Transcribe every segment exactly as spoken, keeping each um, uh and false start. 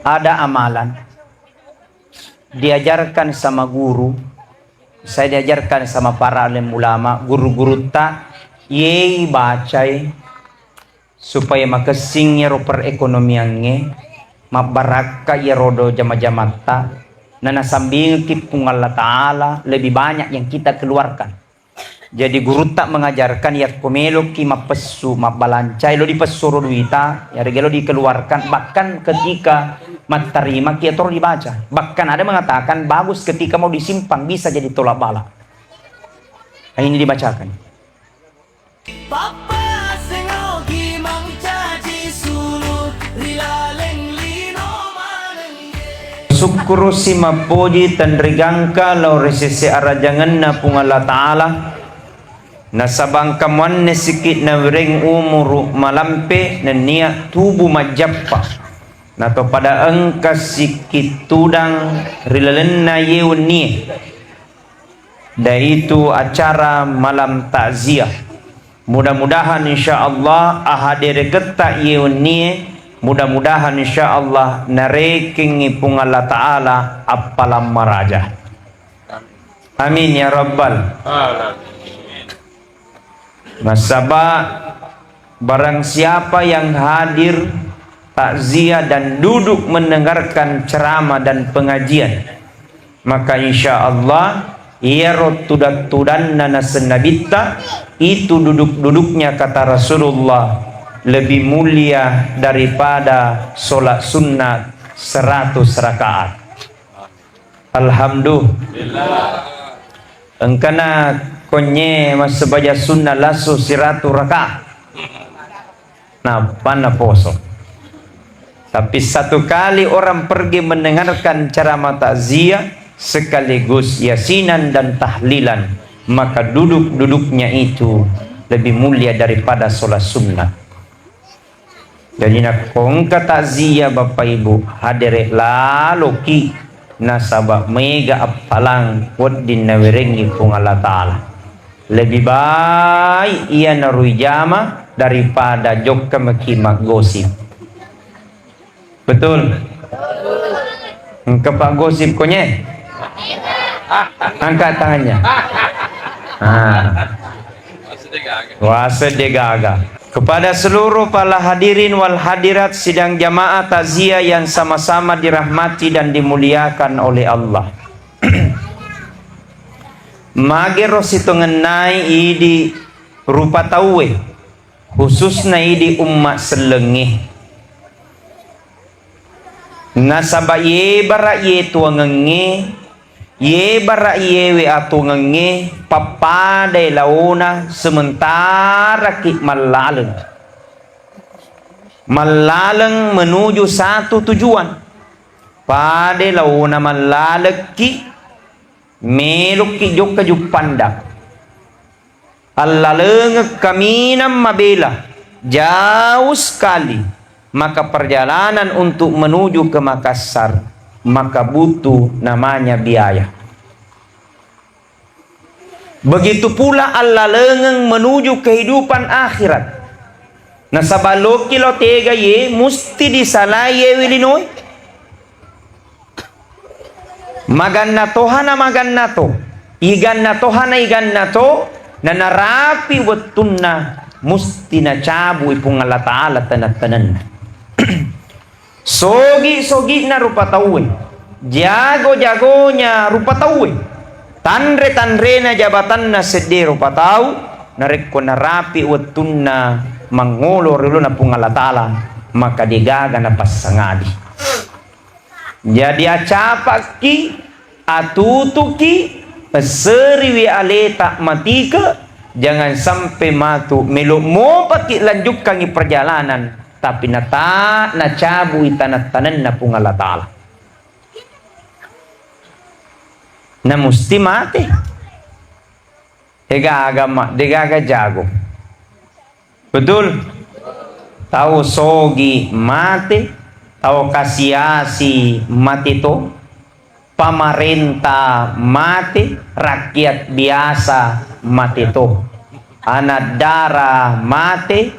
Ada amalan diajarkan sama guru, saya diajarkan sama para alim ulama, guru-gurutta, yei bacai supaya makessing iyaro perekonomiangnge, mabbarakka iyaro do jama-jamatta, na nasambingekki Puang Allah Ta'ala lebih banyak yang kita keluarkan. Jadi gurutta mengajarkan, yakko meloki mappessu, mabbalanca, elo dipessuro duita, yarega elo dikeluarkan, bahkan ketika mattarimaki atoro dibaca. Bahkan ada mengatakan bagus ketika mau disimpan, bisa jadi tolak bala. Nah, ini dibacakan. Pappasengogi mancaji sulu ri laleng lino manengge. Sukkurusi mappoji tenrigangka lao ri sese arajangenna Puang Allah Ta'ala, nasaba engka muanne sikki nawereng umuru malampe nennia tubu majjappa, natopada engka sikki tudang ri lalenna ye wennie. Daitu acara malam takziah. Mudah-mudahan insyaallah ahadereketta iye wennie, mudah-mudahan insyaallah narekengngi Puang Allah Ta'ala appalang maraja. Amin ya rabbal. Nasaba barang siapa yang hadir takziah dan duduk mendengarkan ceramah dan pengajian, maka insyaallah iyaro tudang-tudanna naseng Nabitta, itu duduk-duduknya, kata Rasulullah, lebih mulia daripada sholat sunnah seratus rakaat. Alhamdulillah. Engkana konye massebaja sunnah lasu siratu rakaat. Nappanna poso. Tapi satu kali orang pergi mendengarkan ceramah takziah sekaligus yasinan dan tahlilan, maka duduk-duduknya itu lebih mulia daripada sholat sunnah. Jadi nakko engka takziah Bapak Ibu, hadere laloki nasaba mega appalang wedding nawerengngi Puang Allah Ta'ala. Lebih baik iyanaro ijama daripada jokka maki maggosip. Betul? Engka paggosip konye? Angkat tangannya. Ah. Wase degaga. Kepada seluruh para hadirin wal hadirat sidang jamaah takziah yang sama-sama dirahmati dan dimuliakan oleh Allah. Magero sitongennai idi rupa tauwe, khususna idi umma sellengnge. Nasaba ye bara ye tuangengnge, ye bara yewe atuangengnge, pappadai laona sementaraki mallaleng. Mallaleng menuju satu tujuan. Padai laona mallalekki, melokki jokka Juppandang. Allalengeng kaminang mabela, jauh sekali, maka perjalanan untuk menuju ke Makassar, maka butuh namanya biaya. Begitu pula allalengeng menuju kehidupan akhirat. Nasaba lokki lo tega ye, musti disalai yewe linoe. Maganna toha na maganna to, iganna toha na iganna to, na narapi wettunna musti nacabui Puang Allah Ta'ala taneng-tanenna. Sogi-sogi'na rupa tauwe, jago-jagonya rupa tauwe, tanre-tanrena jabatanna sedde rupa tau, narekko narapi wettunna mangolo ri uluna Puang Allah Ta'ala, maka degaga napassangadi. Jadi acapakki, atutuki, esseriwi aleta matike, jangan sampai matu melo mopaki lanjukkangi perjalanan, tapi nata nacabui taneng-tanenna Puang Allah Ta'ala. Na musti mate. Degaga ma-, degaga jago. Betul? Tau sogi mate, tau kasi-asi mate to, pamarenta mate, rakyat biasa mate to, anak dara mate,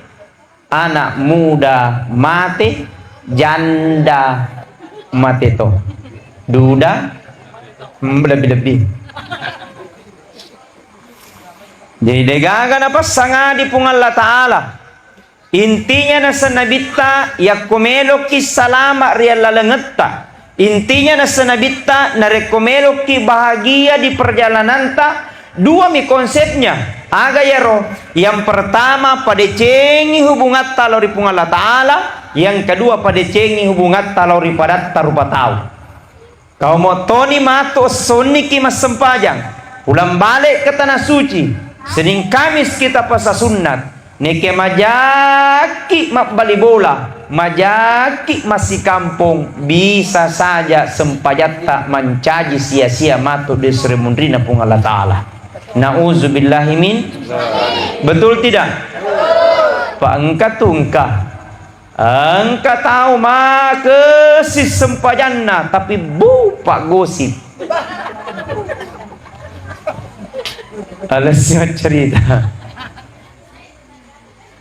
anak muda mate, janda mate to. Duda, mm, lebbi-lebbi. Jadi, degaga napassangadi Puang Allah Ta'ala. Intinya, nasennabitta, yakko meloki salama ri allalengetta. Intinya, nasennabitta, narekko meloki bahagia di perjalananta, duami konsepnya. Aga iyaro? Yang pertama, padecengi hubungatta lao ri Puang Allah Ta'ala. Yang kedua, padecengi hubungatta lao ri padatta rupa tau. Kau mottoni matu essonniki massempajang, pulang balik ke tanah suci, Senin Kamis kita puasa sunnat, neke majaki mabbali bola, majaki massikampong, bisa saja sempajatta mancaji sia-sia matu di sri munrina Puang Allah Ta'ala. Na'udzubillahi min. Betul tidak? Pak, engka tu engka. Engka tau makessing sempajanna, tapi bu, paggosip. Alessi maccarita.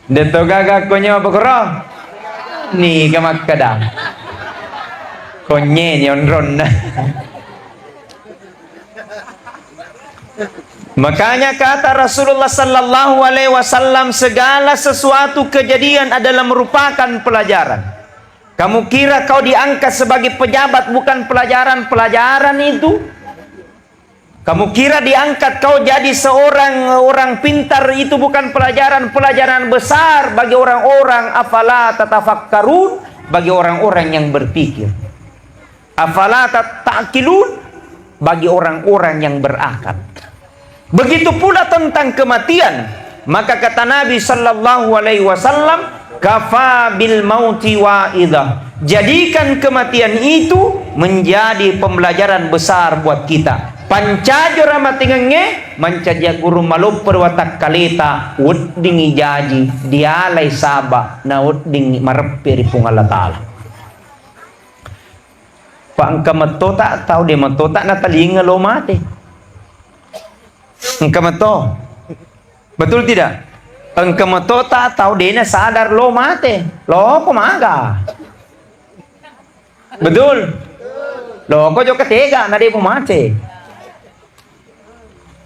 Deto gaga konyo apa koro? Niga makkeda. Konye ni onronna. Makanya kata Rasulullah sallallahu alaihi wasallam, segala sesuatu kejadian adalah merupakan pelajaran. Kamu kira kau diangkat sebagai pejabat bukan pelajaran-pelajaran itu? Kamu kira diangkat kau jadi seorang orang pintar itu bukan pelajaran-pelajaran besar bagi orang-orang, afala tatafakkarun, bagi orang-orang yang berpikir? Afala ta-, ta'qilun? Bagi orang-orang yang berakal. Begitu pula tentang kematian. Maka kata Nabi sallallahu alaihi wasallam, "Kafa bil mauti wa'idhah." Jadikan kematian itu menjadi pembelajaran besar buat kita. Pancajo ramatengengnge, mancaji guru maloppo ri watakkaleta, weddingngi jaji, dialai saba, na weddingngi mareppe ri Puang Allah Ta'ala. Pa engka metota tau de metota natalinga lo mate. Engka meto. Betul tidak? Engka metota tau de nasadar lo mate. Loko maga. Betul? Loko jokka tega na de mate.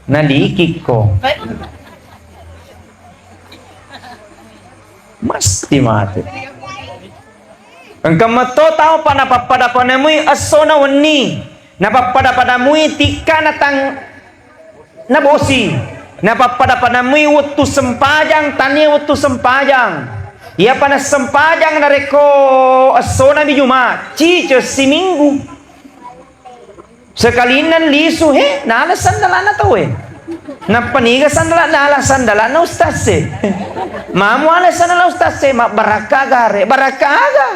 Nalikikko. Mesti mate. Engka metto tau pa napappada-padamui essona wenni. Napappada-padamui tikka natang nabosi. Napappada-padamui wettu sempajang, tania wettu sempajang. Iyapa nassempajang narekko essona mi Juma, cice siminggu. Sekalinna lisu, he, nala sandalana tauwe. Nappa niga sandala, nala sandalana ustaz e. Mamu ala sandala ustaz e, mabbarakka gare, barakka aga?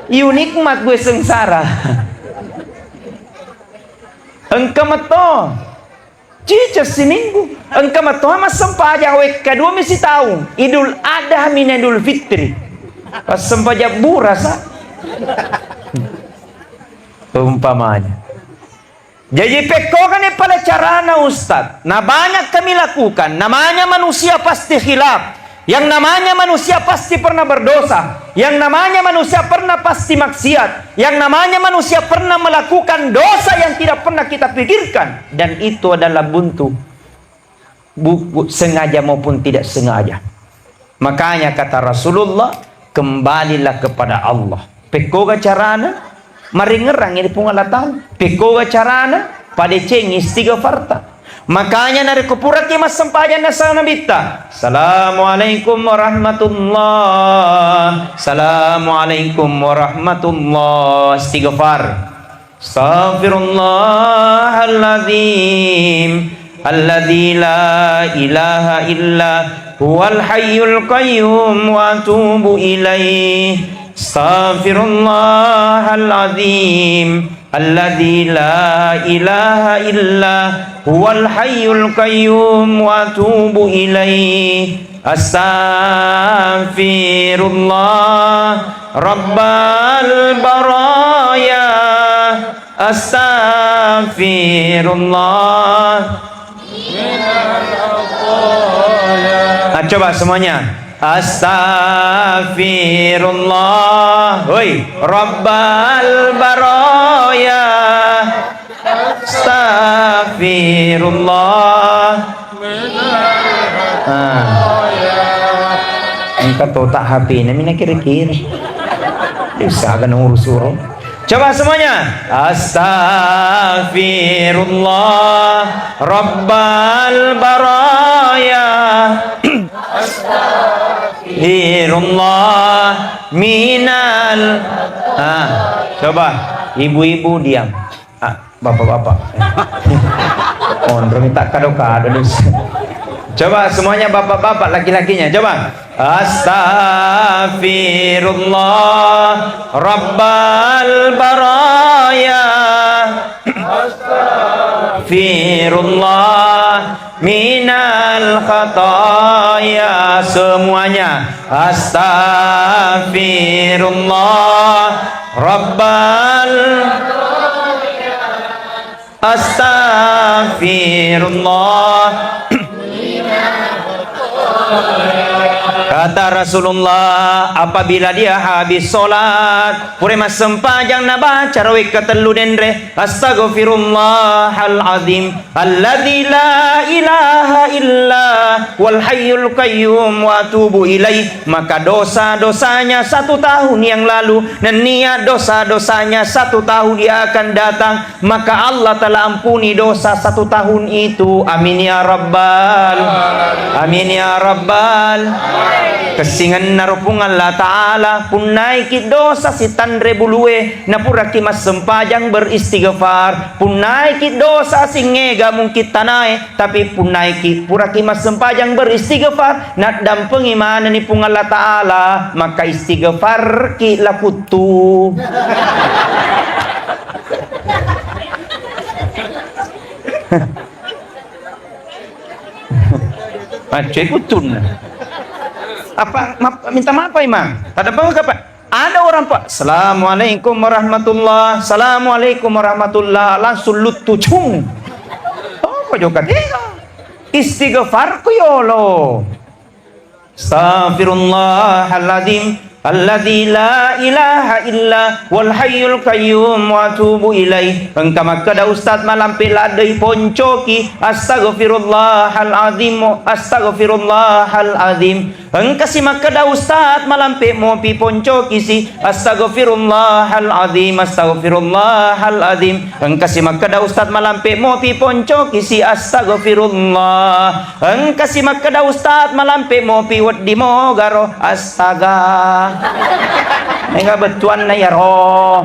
Iu nikmat gue sengsara. Engka metto. Cice siminggu. Engka metto massempajang wekka dua mi sitaung. Idul Adha mina Idul Fitri. Passempajang burasa. Umpamanya. Jadi, pekkogani pada carana, Ustaz. Nah, banyak kami lakukan. Namanya manusia pasti khilaf. Yang namanya manusia pasti pernah berdosa. Yang namanya manusia pernah pasti maksiat. Yang namanya manusia pernah melakukan dosa yang tidak pernah kita pikirkan. Dan itu adalah buntu. Bu-, bu-, sengaja maupun tidak sengaja. Makanya kata Rasulullah, kembalilah kepada Allah. Pekkoga carana? Maringerrangi ri Puang Allah Ta'ala. Pekkoga carana? Padecengi istighfarta. Makanya narekko puraki massempajang nasaba nabitta, "Assalamualaikum warahmatullah. Assalamualaikum warahmatullah." Istighfar. أستغفر الله العظيم الذي لا إله إلا هو الحي القيوم وأتوب إليه. أستغفر الله العظيم الذي لا إله إلا هو الحي القيوم وأتوب إليه. أستغفر الله رب البرايا. أستغفر الله. Nah, coba semuanya. Astaghfirullah, hoi, Rabbal baraya. Astaghfirullah. Ah. Engka totak H P-na mina kira-kira. Usaha kan urus-urus. Coba semuanya. Astaghfirullah Rabbal baraya. Astaghfirullah minal. Ah, coba ibu-ibu diam. Ah, bapak-bapak. Onrong tak kado-kado dus. Coba semuanya bapak-bapak laki-lakinya. Coba. Astaghfirullah Rabbal baraya. Astaghfirullah minal khataya. Semuanya. Astaghfirullah Rabbal. Astaghfirullah. Kata Rasulullah, apabila dia habis sholat, pura massempajang nabaca rawekka tellu denre, Astaghfirullahal azim alladzi la ilaha illa wal hayyul qayyum wa atubu ilaih, maka dosa-dosanya satu tahun yang lalu, nennia dosa-dosanya satu tahun yang akan datang, maka Allah telah ampuni dosa satu tahun itu. Amin ya rabbal. Amin ya rabbal. Kessingenna ro Puang Allah Ta'ala, punnaiki dosa sitanre bulue, napuraki massempajang beristighfar. Punnaiki dosa singngega mungkin tanae, tapi punnaiki puraki massempajang beristighfar, naddampengi manenni Puang Allah Ta'ala, maka istighfarki lakuttu. Macca kuttunna. Apa, ma-, minta maaf, Pak Imam? Tadampengka, Pak? Ada orang, Pak, "Assalamualaikum warahmatullah, assalamualaikum warahmatullah," langsung luttu, cung. Oh, kok juga dia? Istighfarku yolo. Astaghfirullahaladzim alladzi la ilaha illa wal hayyul qayyum wa atubu ilaih. Engka makkeda ustaz malampe laddei poncoki, astaghfirullahaladzim, astaghfirullahaladzim. Engkasi makkeda ustaz malampe mopi poncokisi, astaghfirullahaladzim, astaghfirullahaladzim. Engkasi makkeda ustaz malampe mopi poncokisi, astaghfirullah. Engkasi makkeda ustaz malampe mopi weddi mogaro, astaga. Mega bettuanna iyaro.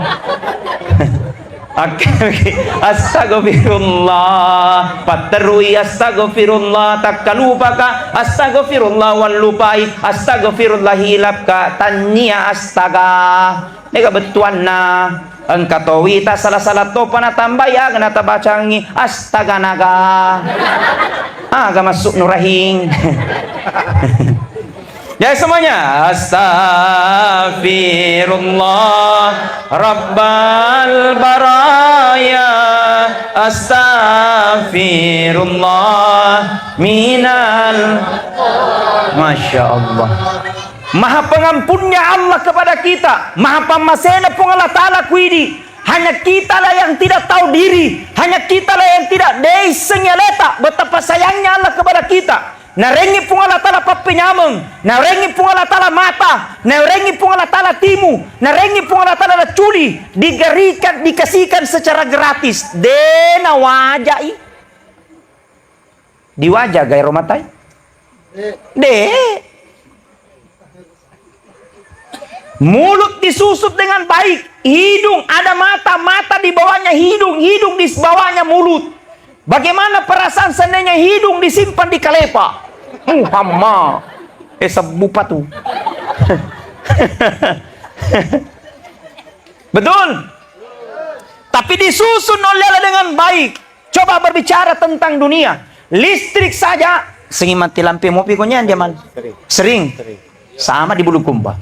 Oke, oke. Astaghfirullah. Patterui astaghfirullah. Takkalupaka astaghfirullah. Wallupai astaghfirullah. Hilapka tannia astaga. Mega bettuanna. Engka to wita sala-sala topa natambai aga natabacangi astaga naga. Aga masuk nurahing. Ya semuanya, astaghfirullah rabbal baraya, astaghfirullah minal. Masya Allah. Maha pengampunnya Allah kepada kita, maha pammasena Puang Allah Ta'ala kuidi. Hanya kitalah yang tidak tahu diri, hanya kitalah yang tidak deissengi aleta, betapa sayangnya Allah kepada kita. Narengngi Puang Allah Ta'ala pappenyameng, narengngi Puang Allah Ta'ala mata, narengngi Puang Allah Ta'ala timu, narengngi Puang Allah Ta'ala culi, digerikan, dikasihkan secara gratis. De nawajai. Diwaja gairo matai? De. Mulut disusun dengan baik, hidung ada mata, mata di bawahnya hidung, hidung di bawahnya mulut. Bagaimana perasaan seandainya hidung disimpan di kalepa? Muhammad. Eh, sebbu patu. Betul? Tapi disusun oleh Allah dengan baik. Coba berbicara tentang dunia. Listrik saja, sering mati lampu mopi konyang dia mal. Sering. Sama di Bulukumba.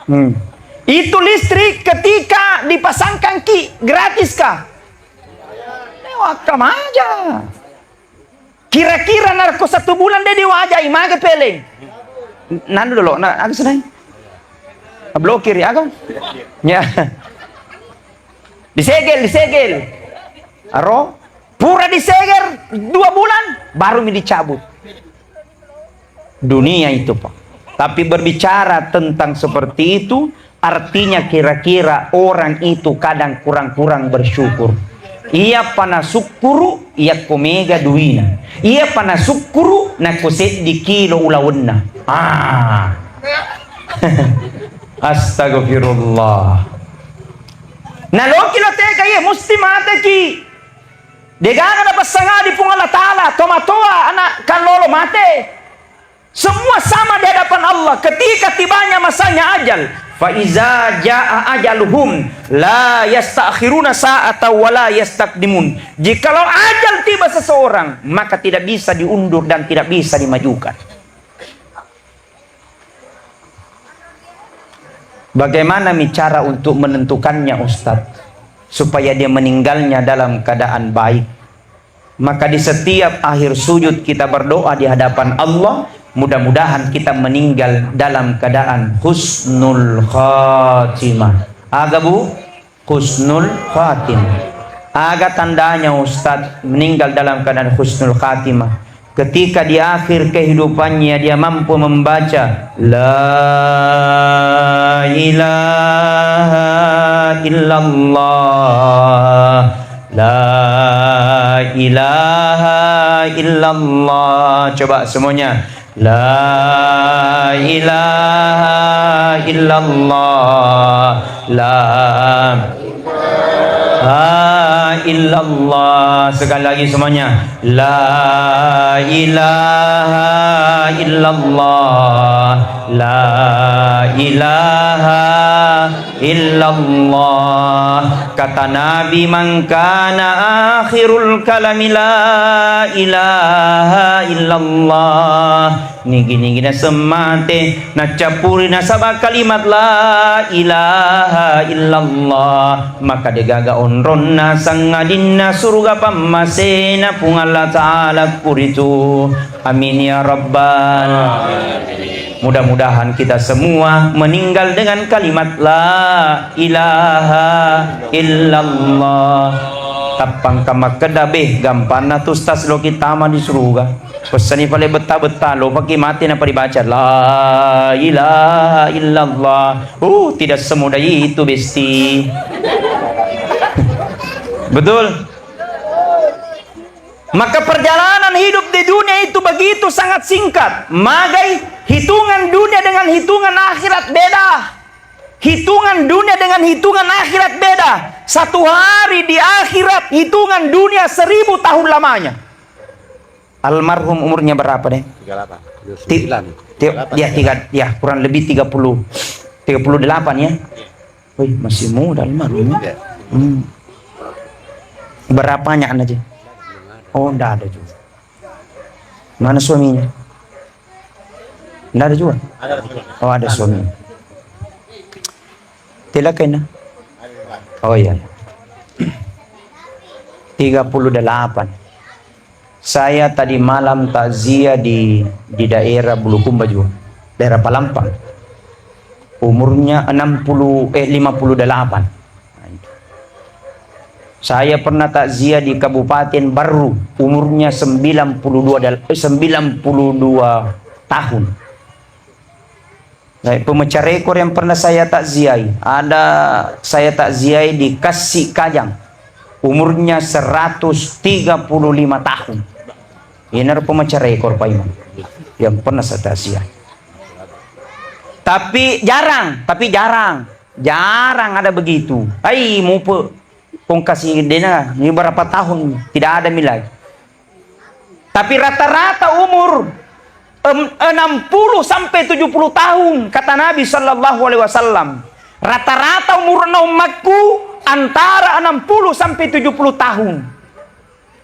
Hmm. Itu listrik ketika dipasangkan ki, gratis kah? Lewat aja. Kira-kira narekko satu bulan de diwajai, mage peleng? Nanu dulu, na, aga senai? Blokir ya, aga? Ya. Disegel, disegel. Aro, pura disegel dua bulan, baru mi dicabut. Dunia itu, Pak. Tapi berbicara tentang seperti itu, artinya kira-kira orang itu kadang kurang-kurang bersyukur. Iyapa nasukkuru, iyakko mega duina. Iyapa nasukkuru, nakko seddi kilo ulawenna. Ah. Astagfirullah. Naloki lo tega, iya, musti mateki. Degaga napassangadi Puang Allah Ta'ala, tomatoa, anak kallolo mate. Semua sama di hadapan Allah. Ketika tibanya masanya ajal, fa iza jaa ajaluhum la yastakhiruna sa'ata wa la yastaqdimun. Jikalau ajal tiba seseorang, maka tidak bisa diundur dan tidak bisa dimajukan. Bagaimana mi cara untuk menentukannya, Ustadz, supaya dia meninggalnya dalam keadaan baik? Maka di setiap akhir sujud kita berdoa di hadapan Allah, mudah-mudahan kita meninggal dalam keadaan husnul khatimah. Aga, Bu? Husnul khatimah. Aga tandanya, Ustadz, meninggal dalam keadaan husnul khatimah? Ketika di akhir kehidupannya dia mampu membaca, "La ilaha illallah, la ilaha illallah." Coba semuanya. La ilaha illallah, la ilaha illallah. Sekali lagi semuanya. La ilaha illallah, la ilaha illallah. Kata Nabi, "Man kana akhirul kalami la ilaha illallah." Nigi-nigi naseng mate, nacappuri nasaba kalimat la ilaha illallah, maka degaga onronna sangadinna suruga pammasena Puang Allah Ta'ala kuritu. Amin ya rabbal. Mudah-mudahan kita semua meninggal dengan kalimat la ilaha illallah. Tappangka makkeda, "Beh, gampanna tu, Ustaz, loki tama di suruga." Pessani pale betta-betta, lopaki mate napa dibaca, "La ilaha illallah." Uh, tidak semudah itu, Besti. Betul? Maka perjalanan hidup di dunia itu begitu sangat singkat. Magai hitungan dunia dengan hitungan akhirat beda. Hitungan dunia dengan hitungan akhirat beda. Satu hari di akhirat, hitungan dunia seribu tahun lamanya. Almarhum umurnya berapa, deh? Tiga delapan. Ti-, sembilan. Ti-, tiga delapan, ya, tiga, ya, kurang lebih tiga puluh, tiga puluh delapan, ya. Wih, masih muda almarhum, ya. Iya. Hmm. Berapanya anaknya? Oh, ndak ada juga. Mana suaminya? Ndak ada juga? Ada. Oh, ada suaminya. Tidak kena? Oh, iya. Tiga puluh delapan. Saya tadi malam takziah di, di daerah Bulukumba juga, daerah Palampang. Umurnya enam puluh, eh, lima puluh delapan. Saya pernah takziah di Kabupaten Barru, umurnya sembilan puluh dua dal-, eh, sembilan puluh dua tahun. Baik, pemecah rekor yang pernah saya takziahi, ada saya takziahi di Kassi Kajang, umurnya seratus tiga puluh lima tahun. Ini pemecah rekor, Pak Imam, yang pernah saya takziahi. Tapi jarang, tapi jarang, jarang ada begitu. Ai, mupe, kongkasi dena, ini berapa tahun tidak ada mi lagi. Tapi rata-rata umur, em, enam puluh sampai tujuh puluh tahun, kata Nabi sallallahu alaihi wasallam. Rata-rata umurna ummakku antara enam puluh sampai tujuh puluh tahun.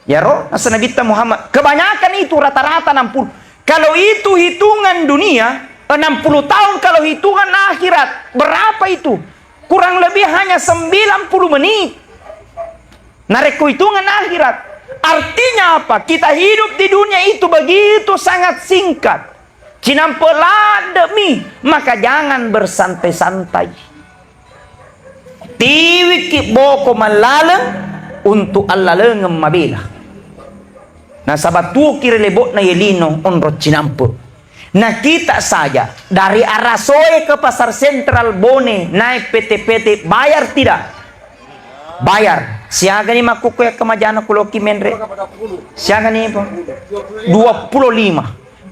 Yaro, nasa Nabitta Muhammad, kebanyakan itu rata-rata enam puluh. Kalau itu hitungan dunia, enam puluh tahun, kalau hitungan akhirat, berapa itu? Kurang lebih hanya sembilan puluh menit. Narekko hitungan akhirat, artinya apa? Kita hidup di dunia itu begitu sangat singkat. Cinampe' ladde'mi, maka jangan bersantai-santai. Tiwiki boko mallaleng untuk allalengeng mabela. Nasaba tuoki ri lebo'na iye lino onrong cinampe'. Nah, kita saja dari Arasoe ke Pasar Sentral Bone naik P T P T, bayar tidak? Bayar. Siagani makkukku yakka majana kuloki menre? Siagani, Pak? Dua puluh lima.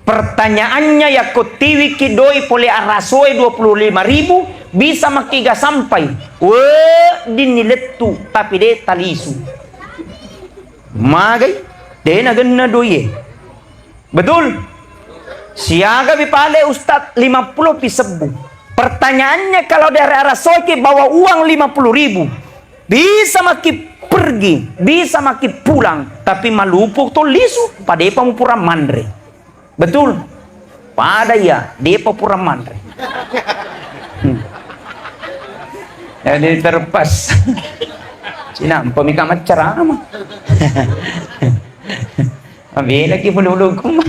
Pertanyaannya, yakko tiwiki doi pole Arasoe dua puluh lima ribu, bisa makkiga sampai? Weddinni lettu, tapi de' talisu. Magai? De' nagenna doie. Betul? Siagapi pale Ustaz, lima puluh pi sebbu. Pertanyaannya, kalau dari Arasoe ke bawa uang lima puluh ribu, bisa maki pergi, bisa maki pulang, tapi malupu to lisu, padepa mupura manre. Betul? Pada iya, depa pura manre. Hmm. Jadi terlepas. Cinampe' mika maccarama. Mabelaki pululuku.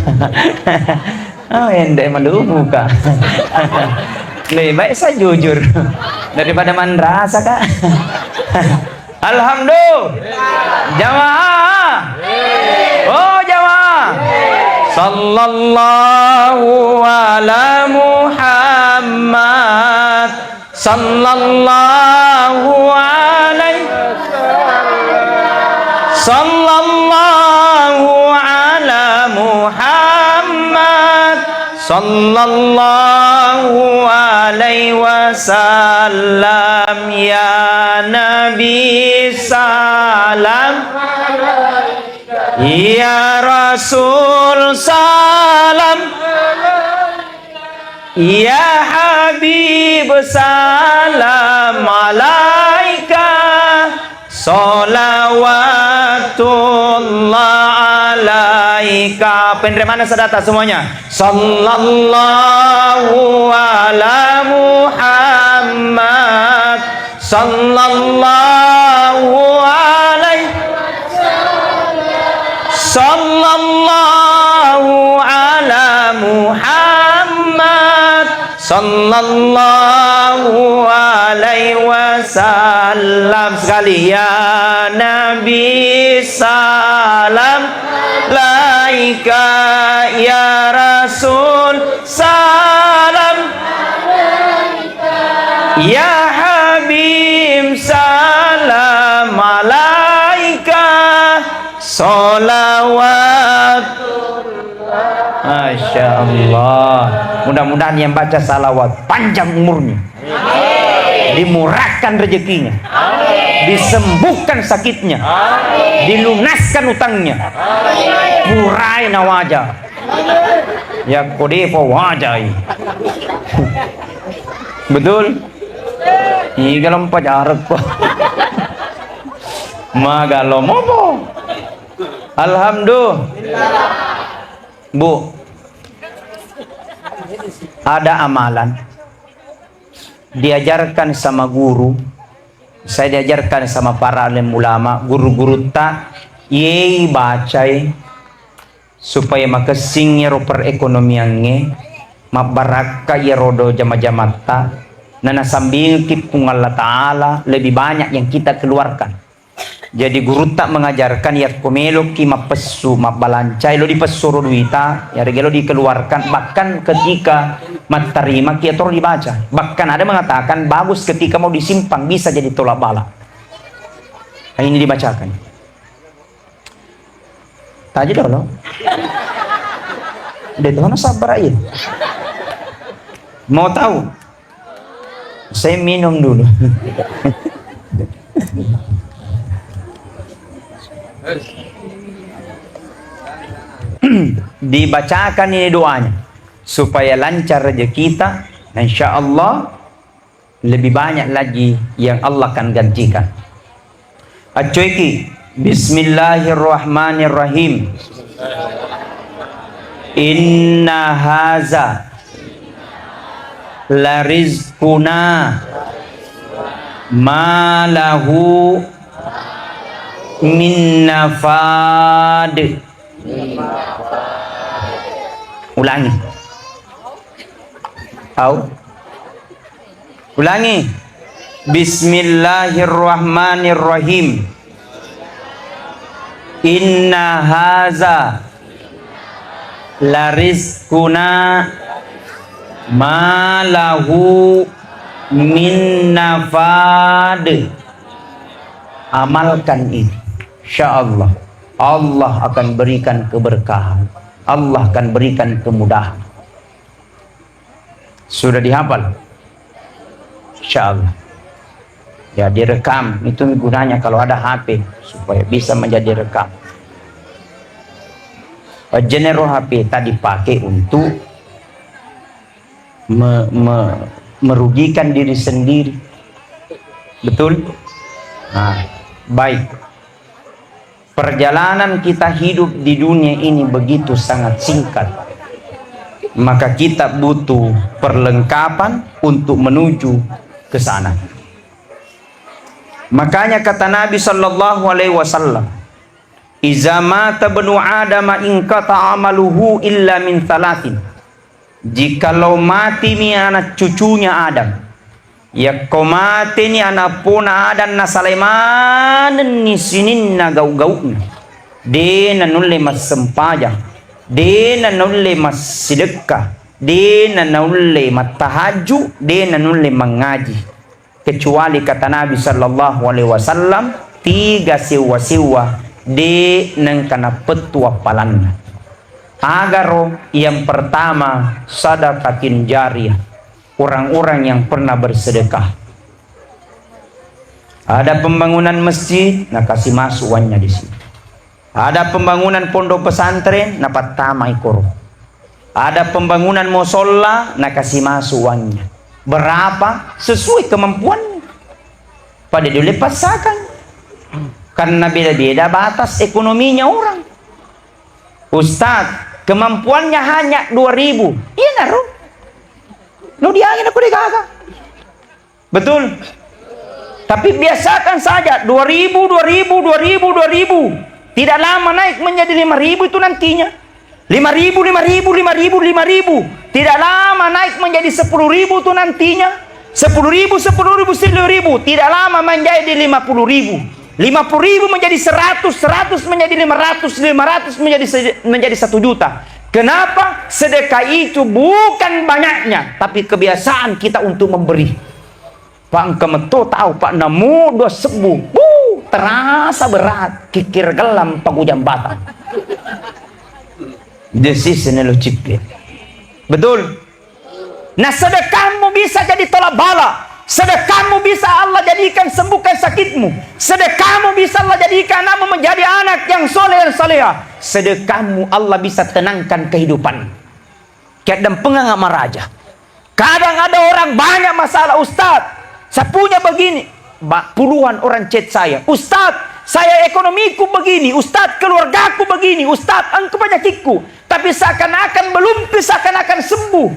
Oh, ende malumu ka. Lebih baik saya jujur daripada manrasa, Kak. Alhamdulillah. Jamaah. Oh, jamaah. Sallallahu ala Muhammad. Sallallahu alaihi, sallallahu ala Muhammad, sallallahu alaihi wasallam. Ya Nabi, salam. Ya Rasul, salam. Ya Habib, salam alaika, salawatullah alaika. Penre mana sadata semuanya? Sallallahu ala Muhammad. Sallallahu alaihi, sallallahu ala Muhammad, sallallahu alaihi wasallam. Sekali, ya Nabi, salam alaika, ya Rasul, salam. Ya Habib, salam alaika, salawat. Masya Allah. Mudah-mudahan yang baca salawat panjang umurnya, dimurahkan rezekinya, disembuhkan sakitnya, dilunaskan utangnya. Purai nawaja. Yakko depa wajai. Betul? Iga lempa jarekko. Maga lo mopo. Alhamdulillah. Bu, ada amalan diajarkan sama guru, saya diajarkan sama para alim ulama, guru-gurutta, yei bacai supaya makessing iyaro perekonomiangnge, mabbarakka iyaro do jama-jamatta, na nasambingekki Puang Allah Ta'ala lebih banyak yang kita keluarkan. Jadi, gurutta mengajarkan, yakko meloki mappessu, mabbalancai, lo dipessuro duita, yarega lo dikeluarkan, bahkan ketika mattarimaki atau dibaca. Bahkan ada mengatakan, bagus ketika mau disimpan, bisa jadi tolak bala. Nah, ini dibacakan. Taji dolo. De' to na sabar aja. Mau tahu? Saya minum dulu. Dibacakan ini doanya supaya lancar rezekita. Nah, insya Allah lebih banyak lagi yang Allah akan gantikan. Accoiki, Bismillahirrahmanirrahim. Inna haza la rizquna ma lahu min nafad. Ulangi. Au. Ulangi. Bismillahirrahmanirrahim. Inna haza larizquna ma lahu min nafad. Amalkan ini. Insya Allah, Allah akan berikan keberkahan. Allah akan berikan kemudahan. Sudah dihafal? Insya Allah. Ya, direkam. Itu gunanya kalau ada H P, supaya bisa menjadi rekam. Jenero H P tadi pakai untuk me-, me-, merugikan diri sendiri. Betul? Nah, baik. Perjalanan kita hidup di dunia ini begitu sangat singkat. Maka kita butuh perlengkapan untuk menuju ke sana. Makanya kata Nabi sallallahu alaihi wasallam, "Iza mata ibnu Adam inqata amaluhu illa min thalathin." Jikalau matimi anak cucunya Adam, yakko mateni anak pona Adam, nasalai manenni sininna gau-gau'na, de nanulle massempajang, de nanulle massidekka, de nanulle mattahajju, de nanulle mangaji. Kecuali kata Nabi sallallahu alaihi wasallam, tiga sewwa-sewwa de nengka napettu appalanna. Agaro? Yang pertama, sadaqatin jariyah, orang-orang yang pernah bersedekah. Ada pembangunan masjid, nakasi masuk uangnya di situ. Ada pembangunan pondok pesantren, napattamai koro. Ada pembangunan musolla, nakasi masuk uangnya. Berapa? Sesuai kemampuannya. Pada dulu passakan. Karena beda-beda batas ekonominya orang. Ustaz, kemampuannya hanya dua ribu. Iya naro. Lo diangin aku degaga. Betul? Tapi biasakan saja, dua ribu, dua ribu, dua ribu, dua ribu. Tidak lama naik menjadi lima ribu itu nantinya. Lima ribu, lima ribu, lima ribu, lima ribu. Tidak lama naik menjadi sepuluh ribu itu nantinya. Sepuluh ribu, sepuluh ribu, sepuluh ribu. Tidak lama menjadi lima puluh ribu. Lima puluh ribu menjadi seratus, seratus menjadi lima ratus, lima ratus menjadi se-, menjadi satu juta. Kenapa? Sedekah itu bukan banyaknya, tapi kebiasaan kita untuk memberi. Pak, engka metto tau, Pak, namo dua sebbu. Wuh, terasa berat. Kikir gelam pagu jambatan. This is an logic. Betul? Nah, sedekahmu bisa jadi tolak bala. Sedekahmu bisa Allah jadikan sembuhkan sakitmu. Sedekahmu bisa Allah jadikan anakmu menjadi anak yang soleh dan saleha. Sedekahmu Allah bisa tenangkan kehidupan. Kadang pengang maraja. Kadang ada orang banyak masalah, "Ustaz, saya punya begini." Ba-, puluhan orang chat saya, "Ustaz, saya ekonomiku begini, Ustaz, keluargaku begini, Ustaz, engkau penyakitku." Tapi seakan-akan belum, seakan-akan sembuh.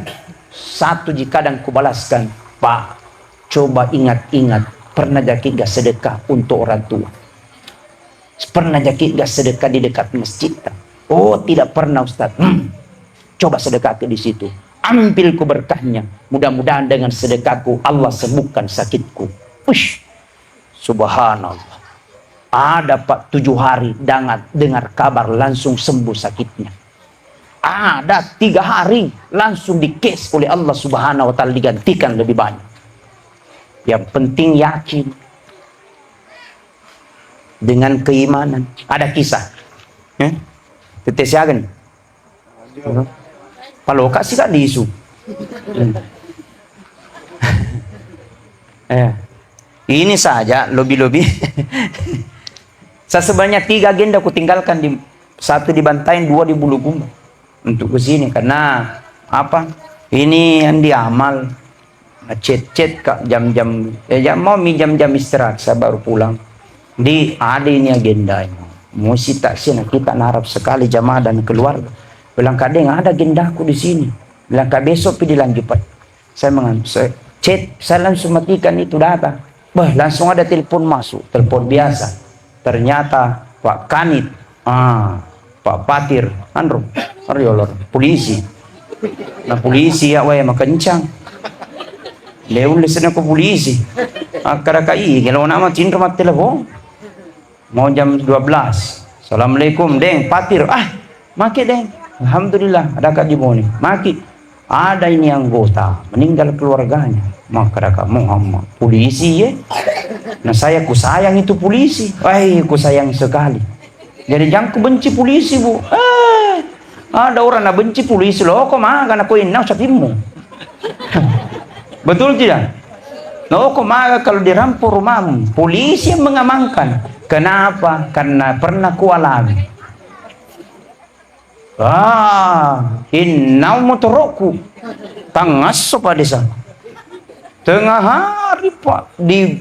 Satu ji kadang kubalaskan, "Pak, coba ingat-ingat, pernah jaki gak sedekah untuk orang tua? Pernah jaki gak sedekah di dekat masjid?" "Oh, tidak pernah, Ustaz." "Hmm, coba sedekah ke di situ. Ambil ku berkahnya. Mudah-mudahan dengan sedekahku Allah sembuhkan sakitku." Ush, subhanallah. Ada, Pak, tujuh hari dangat dengar kabar langsung sembuh sakitnya. Ada tiga hari langsung di-cash oleh Allah Subhanahu wa Ta'ala, digantikan lebih banyak. Yang penting yakin dengan keimanan. Ada kisah. Eh? Tete siaga nih? Paloka sih, Kak, lisu. Hmm. Eh, ini saja lobi-lobi. Saya sebenarnya tiga agenda kutinggalkan di, satu di Bantaeng, dua di Bulukumba untuk ke sini. Karena apa? Ini yang diamal. Chat-chat, Kak, jam-jam, eh, jam, mau mi jam-jam istirahat, saya baru pulang. Di, ada ini agenda ini. Musi tak sih, nah, kita narap sekali jamaah dan keluarga. Bilang, "Kak, Deng, ada agendaku di sini." Bilang, "Kak, besok pi dilanjut, Pak." Saya mengan-, saya chat, saya langsung matikan itu data. Bah, langsung ada telepon masuk, telepon biasa. Ternyata Pak Kanit, ah, Pak Patir, anro, anro yolor, polisi. Nah, polisi ya, wae, makencang. Dé ulle senna ko polisi. Akkadaka, "Ih, gelo nama cinra mattelepon." Mau jam dua belas. "Assalamualaikum, Deng, Patir." "Ah, make, Deng." "Alhamdulillah, adaka diboni?" "Maki." "Ada ini anggota meninggal keluarganya." Makkadaka, "Muhammad, polisi, ye?" "Nah, saya kusayang itu polisi." "Wah, kusayang sekali." Jadi jangku benci polisi, Bu. Eh, ada orang na benci polisi, loko maga na koinna usapimmu. Betul tidak? Loko maga kalau dirampo rumahmu, polisi yang mengamankan. Kenapa? Karena pernah kualami. Ah, innau motorokku. Tangasso, Pak Desa. Tengah hari, Pak, di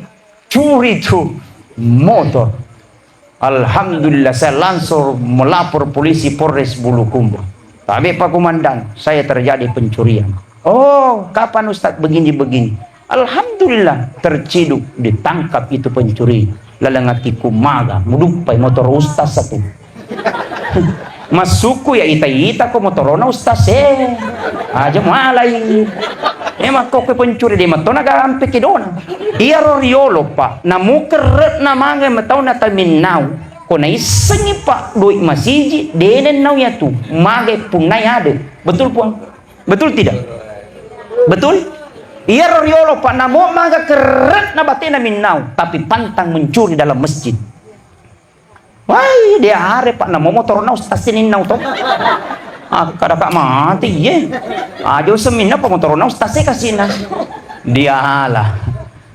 curi tu motor. Alhamdulillah, saya langsung melapor polisi Polres Bulukumba. Tabe, Pak Komandan, saya terjadi pencurian. "Oh, kapan, Ustaz, begini-begini?" Alhamdulillah, terciduk, ditangkap itu pencuri. Laleng atiku maga, muduppai motor ustaz satu. Massuku ya ita-ita ko motorona ustaz e. Aja malai. E, makkokko pencuri de matona ga ampe kedona. Iyaro riolo, Pak, namukerre na mange matauna taminnau. Ko naissengi, Pak, doi masiji, dene nau yatu. Mage punnai ade. Betul, Puang? Betul tidak? Betul? Iyaro riolo, Pak, namo maga kerre na batena minnau, tapi pantang mencuri dalam masjid. Wai, dia are, Pak, namo motorona ustaz sininnau to. Akkadaka mati, ye. Ajo seminna, Pak, motorona ustaz e kasina. Diala.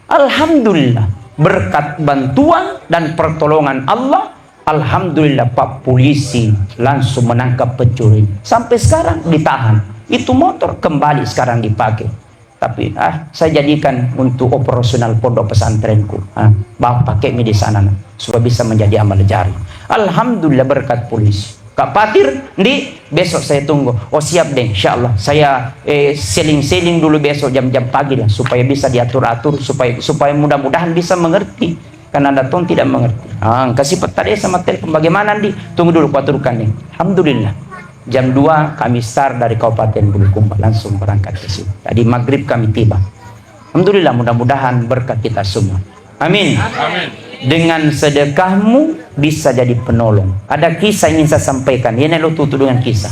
Alhamdulillah, berkat bantuan dan pertolongan Allah, alhamdulillah, Pak Polisi langsung menangkap pencuri. Sampai sekarang ditahan. Itu motor kembali sekarang dipakai. Tapi, ah, saya jadikan untuk operasional pondok pesantrenku. Ah, Bapak pakai mi di sana, nah, supaya bisa menjadi amal jari. Alhamdulillah, berkat polisi. Kak Patir, ndi, besok saya tunggu. Oh, siap deh, insya Allah. Saya, eh, seling-seling dulu besok jam-jam pagi lah, supaya bisa diatur-atur, supaya, supaya mudah-mudahan bisa mengerti. Karena ada tong tidak mengerti. Ah, kasih peta desa sama telepon, "Bagaimana, ndi?" "Tunggu dulu, kuaturkan nih." Alhamdulillah. Jam dua kami start dari Kabupaten Bulukumba, langsung berangkat ke sini. Tadi maghrib kami tiba. Alhamdulillah, mudah-mudahan berkat kita semua. Amin. Amin. Dengan sedekahmu bisa jadi penolong. Ada kisah ingin saya sampaikan. Ini lo tutup dengan kisah.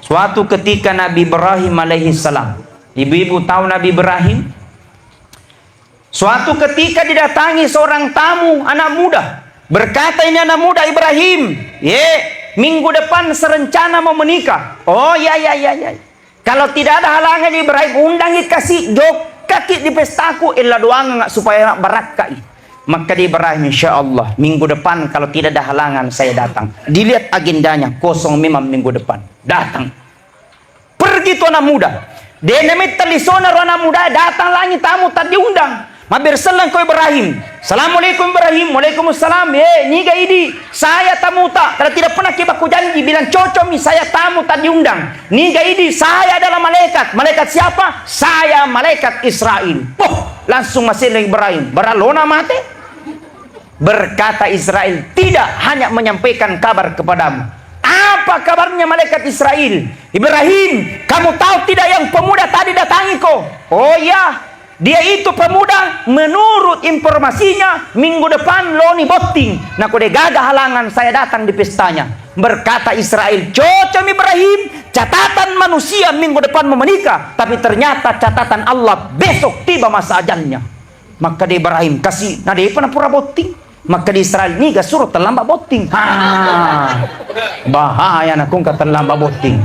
Suatu ketika Nabi Ibrahim alaihi salam, ibu-ibu tahu Nabi Ibrahim? Suatu ketika didatangi seorang tamu, anak muda. Berkata ini anak muda, "Ibrahim, ye, minggu depan serencana mau menikah." "Oh, ya, ya, ya, ya." Kalau tidak ada halangan, Ibrahim, undangi kasi, jokkaki di pestaku, ella doangan supaya barakkai. Maka di Ibrahim, "Insya Allah, minggu depan kalau tidak ada halangan, saya datang." Dilihat agendanya, kosong memang minggu depan. Datang. Pergi tu anak muda. Dena metta lisona ro anak muda, datang lagi tamu tak diundang. Maberselleng ko Ibrahim. "Assalamualaikum Ibrahim." "Waalaikumsalam." "Eh, niga idi?" "Saya tamu tak, karena tidak pernah kita baku janji, bilang cocok mi, saya tamu tak diundang." "Niga idi?" "Saya adalah malaikat." "Malaikat siapa?" "Saya malaikat Israel." Poh, langsung masih Ibrahim. Beralona mate. Berkata Israel, "Tidak, hanya menyampaikan kabar kepadamu." "Apa kabarnya malaikat Israel?" "Ibrahim, kamu tahu tidak yang pemuda tadi datangi ko?" "Oh ya." "Dia itu pemuda, menurut informasinya, minggu depan loni botting. Nako de gaga halangan, saya datang di pestanya." Berkata Israel, "Cocok Ibrahim, catatan manusia minggu depan mau menikah, tapi ternyata catatan Allah besok tiba masa ajalnya." Makkeda Ibrahim, "Kasi, na depa na pura botting." Makkeda Israel, "Niga suro terlambat botting." Ha. Bahaya na kongka terlambat botting.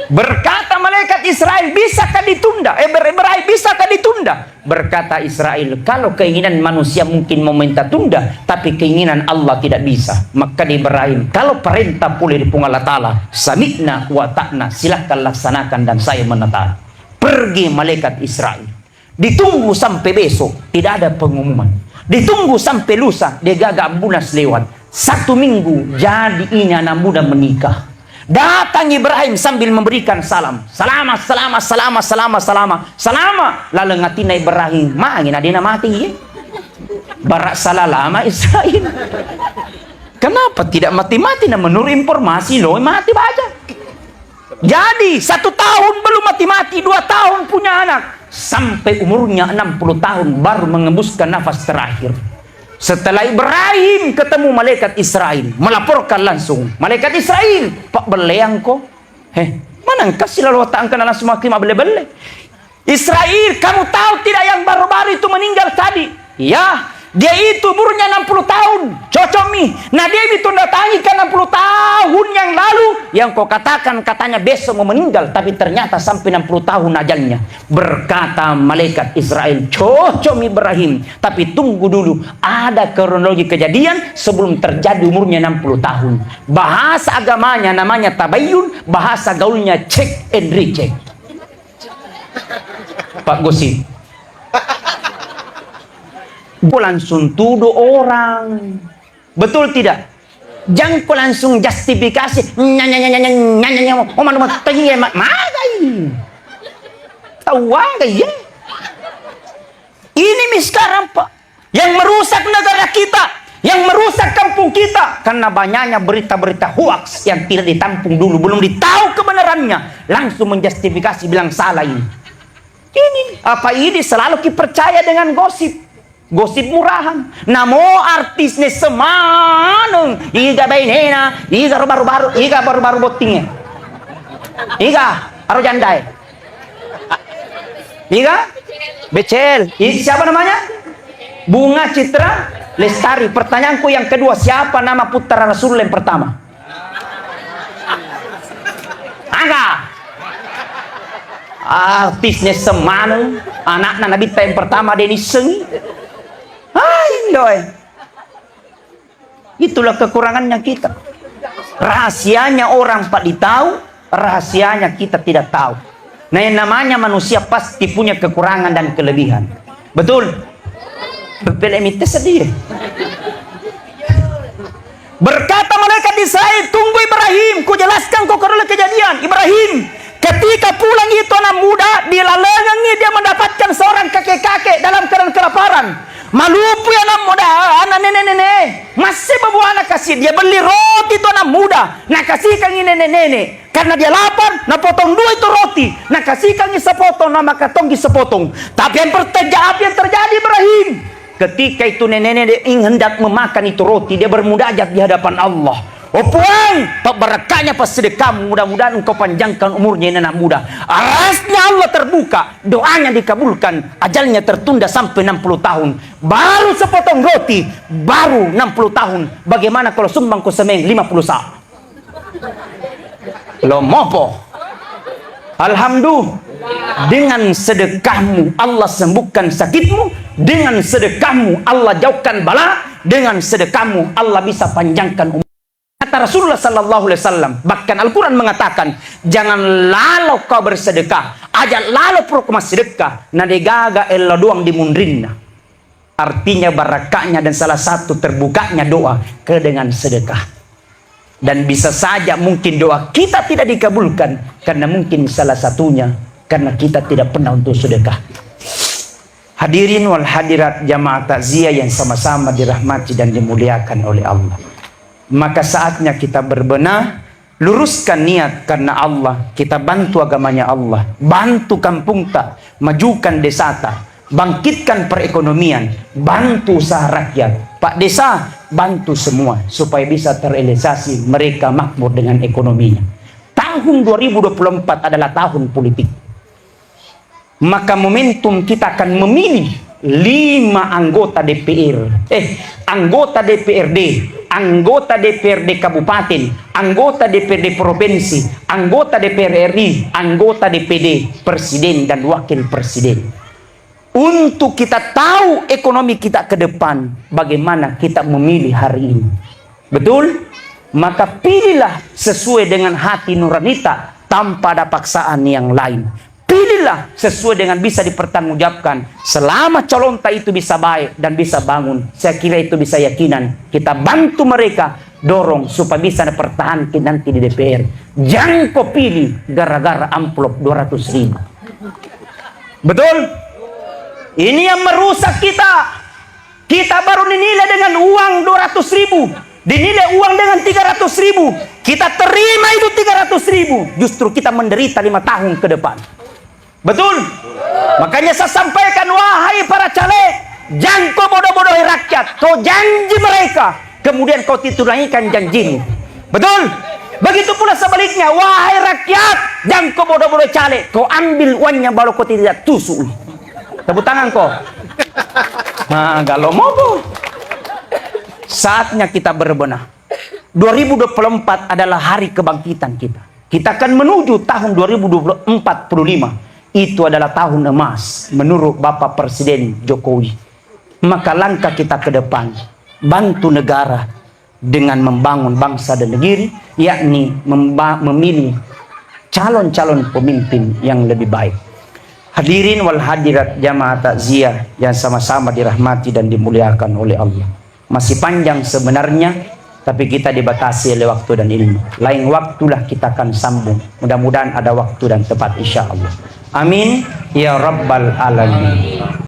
Berkata malaikat Israel, "Bisakah ditunda?" Eh, ber-, Ibrahim, "Bisakah ditunda?" Berkata Israel, "Kalau keinginan manusia mungkin meminta tunda, tapi keinginan Allah tidak bisa." Makkeda Ibrahim, "Kalau perintah pole dari Puang Allah Ta'ala, sami'na wa ta'na, silakan laksanakan dan saya menetap." Pergi malaikat Israel. Ditunggu sampai besok, tidak ada pengumuman. Ditunggu sampai lusa, de gaga ambulans lewat. Satu minggu, jadi ini anak muda menikah. Datang Ibrahim sambil memberikan salam. "Selamat, selamat, selamat, selamat, selamat. Selamat." Laleng atina Ibrahim, "Mangi na dena mati, ye?" Barak salah lama Israel. Kenapa tidak mati-mati? Nah, menurut informasi, lo mati baja. Jadi, satu tahun belum mati-mati, dua tahun punya anak. Sampai umurnya enam puluh tahun baru mengembuskan nafas terakhir. Setelah Ibrahim ketemu malaikat Israel, melaporkan langsung. Malaikat Israel, "Pak, belleangko." "Heh, mana engkau silalu tak engkau langsung maki mak belle-belle?" "Israel, kamu tahu tidak yang baru-baru itu meninggal tadi?" "Ya, dia itu umurnya enam puluh tahun." "Cocok mi. Nah, dia itu datangkan enam puluh tahun yang lalu, yang kau katakan katanya besok mau meninggal, tapi ternyata sampai enam puluh tahun ajalnya." Berkata malaikat Israel, "Cocok mi Ibrahim, tapi tunggu dulu, ada kronologi kejadian sebelum terjadi umurnya enam puluh tahun." Bahasa agamanya namanya tabayyun, bahasa gaulnya check and recheck. Pak Gosip. Gue langsung tuduh orang. Betul tidak? Jangko langsung justifikasi. Nya, nya, nya, nya, nya, nya, nya, nya. Oh, malu, malu, tanya ya, ma-, magai. Tahu aja ya. Ini mi sekarang, Pak, yang merusak negara kita, yang merusak kampung kita, karena banyaknya berita-berita hoax yang tidak ditampung dulu, belum ditahu kebenarannya, langsung menjustifikasi, bilang salah ini. Ini, apa ini selalu kipercaya dengan gosip? Gosip murahan. Namo artis ne semaneng, iga bainena, iga baru-baru, iga baru-baru bottingnya. Iga, aro jandae. Iga? Becel. I-, siapa namanya? Bunga Citra Lestari. Pertanyaanku yang kedua, siapa nama putra Rasulullah yang pertama? Aga. Artisnya semaneng, anakna Nabitta yang pertama, Denis Sengi. Ayo, eh. Itulah kekurangannya kita. Rahasianya orang pak ditau, rahasianya kita tidak tahu. Nah, yang namanya manusia pasti punya kekurangan dan kelebihan. Betul? Pepele mitte sedih. Berkata malaikat Israel, "Tunggu Ibrahim, kujelaskan kau kejadian. Ibrahim, ketika pulang itu anak muda, di lalengengi dia mendapatkan seorang kakek-kakek dalam keadaan kelaparan. Malupu ya anak muda, anak nenek-nenek. Masih bawa anak kasih, dia beli roti itu anak muda. Nah, kasihkan ini nenek-nenek. Karena dia lapar, napotong dua itu roti. Nakasihkangi sepotong, namakatongki sepotong. Tapi yang perteja-, apa yang terjadi, Ibrahim? Ketika itu nenek-nenek ing hendak memakan itu roti, dia bermunajat di hadapan Allah. Oh Puang, pabbarakanya pas sedekahmu, mudah-mudahan engkau panjangkan umurnya ini anak muda." Arasnya Allah terbuka, doanya dikabulkan, ajalnya tertunda sampai enam puluh tahun. Baru sepotong roti, baru enam puluh tahun. Bagaimana kalau sumbang ku semeng lima puluh sa? Lo mopo. Alhamdulillah. Dengan sedekahmu Allah sembuhkan sakitmu, dengan sedekahmu Allah jauhkan bala, dengan sedekahmu Allah bisa panjangkan umur. Kata Rasulullah sallallahu alaihi wasallam, bahkan Al-Quran mengatakan, "Jangan lalo kau bersedekah, aja lalo puruk massedekah, na degaga elo doang di munrinna." Artinya barakatnya dan salah satu terbukanya doa ke dengan sedekah. Dan bisa saja mungkin doa kita tidak dikabulkan karena mungkin salah satunya karena kita tidak pernah untuk sedekah. Hadirin wal hadirat jamaah takziah yang sama-sama dirahmati dan dimuliakan oleh Allah. Maka saatnya kita berbenah, luruskan niat karena Allah, kita bantu agamanya Allah, bantu kampungta, majukan desata, bangkitkan perekonomian, bantu usaha rakyat. Pak Desa, bantu semua supaya bisa terrealisasi, mereka makmur dengan ekonominya. Tahun dua ribu dua puluh empat adalah tahun politik. Maka momentum kita akan memilih lima anggota D P R, eh, anggota D P R D, anggota D P R D kabupaten, anggota D P R D provinsi, anggota D P R R I, anggota D P D, presiden dan wakil presiden. Untuk kita tahu ekonomi kita ke depan, bagaimana kita memilih hari ini. Betul? Maka pilihlah sesuai dengan hati nuranita tanpa ada paksaan yang lain. Pilihlah sesuai dengan bisa dipertanggungjawabkan. Selama calonta itu bisa baik dan bisa bangun, saya kira itu bisa yakinan. Kita bantu mereka, dorong supaya bisa pertahankan nanti di D P R. Jangko pilih gara-gara amplop dua ratus ribu. Betul? Ini yang merusak kita. Kita baru dinilai dengan uang dua ratus ribu. Dinilai uang dengan tiga ratus ribu. Kita terima itu tiga ratus ribu. Justru kita menderita lima tahun ke depan. Betul? Makanya saya sampaikan, wahai para caleg, jangko bodoh-bodohi rakyat. Kau janji mereka, kemudian kau tidak tunaikan janjimu. Betul? Begitu pula sebaliknya, wahai rakyat, jangko bodoh-bodoh caleg, kau ambil uangnya baru kau tidak tusuk. Tepuk tangan kau. Nah, kalau mau, Bu. Saatnya kita berbenah. Dua ribu dua puluh empat adalah hari kebangkitan kita. Kita akan menuju tahun dua ribu dua puluh empat puluh lima. Itu adalah tahun emas menurut Bapak Presiden Jokowi. Maka langkah kita ke depan, bantu negara dengan membangun bangsa dan negeri, yakni memba-, memilih calon-calon pemimpin yang lebih baik. Hadirin wal hadirat jamaah takziah yang sama-sama dirahmati dan dimuliakan oleh Allah. Masih panjang sebenarnya, tapi kita dibatasi oleh waktu dan ilmu. Lain waktulah kita akan sambung. Mudah-mudahan ada waktu dan tempat, insya Allah. Amin ya rabbal alamin.